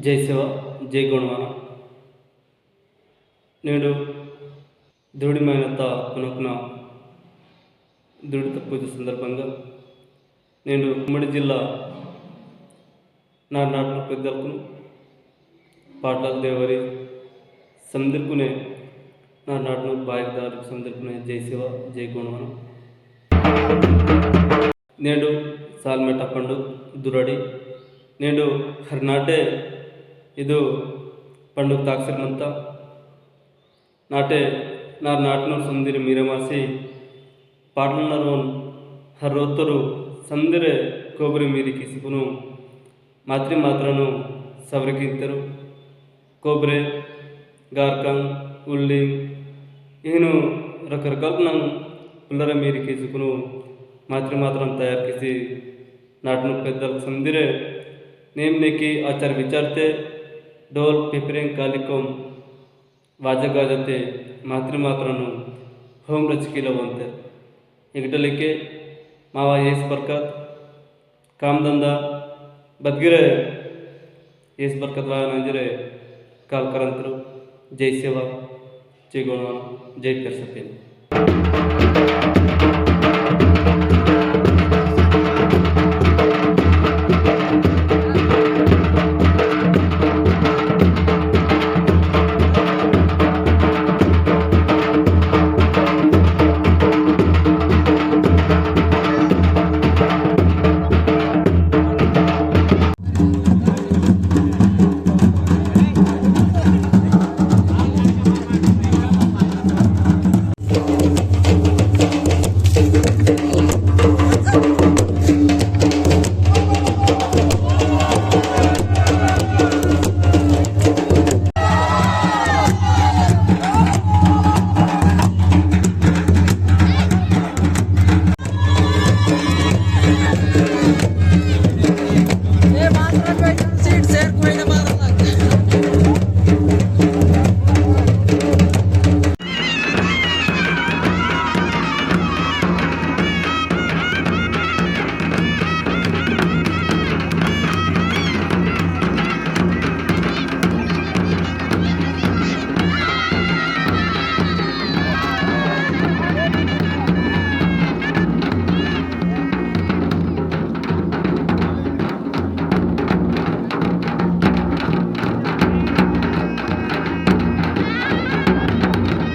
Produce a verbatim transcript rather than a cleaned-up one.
जय सेवा, जय गोंडवाना। नेडु दुड़ी मायनता पुनपुना दुड़ी तप्पुज संदर्भंगा नेडु उम्मडी जिल्ला नारनाटनु पेद्दलकुनु पाटलाल देवरी समदिरकुने नारनाटनु बाईकदार समदिरकुने जय सेवा, जय गोंडवाना। नेडु सालमेट पंडुग दुराड़ी। नेडु हर नाटे इदु पंडुग ताकसिर मंता। नाटे नार नाटनोर समदिर मीरे मासी पाटलनरोन हर रोतरु समदिरे कोबरे मीरी किसकुनु मातृ मात्रनु सवरकिंतरु। कोबरे, गारकंग, उल्लिंग, इहनु रकरकाल नंग पुलर मीरी किसकुनु मातृ मात्रम तयार किसी नाटनु पेद्दल समदिरे नेम नेकी आचार विचारते डोल पेपरें कालिकोम वाजा गाजते मातृ मात्रनु होम रचकिला वंते। इगडलिके मावा येस बरकत काम धंधा बदगिरे येस बरकत वाया नंजरे काल करंतरु। जय सेवा, जय गोंडवाना, जय पेरसपेन।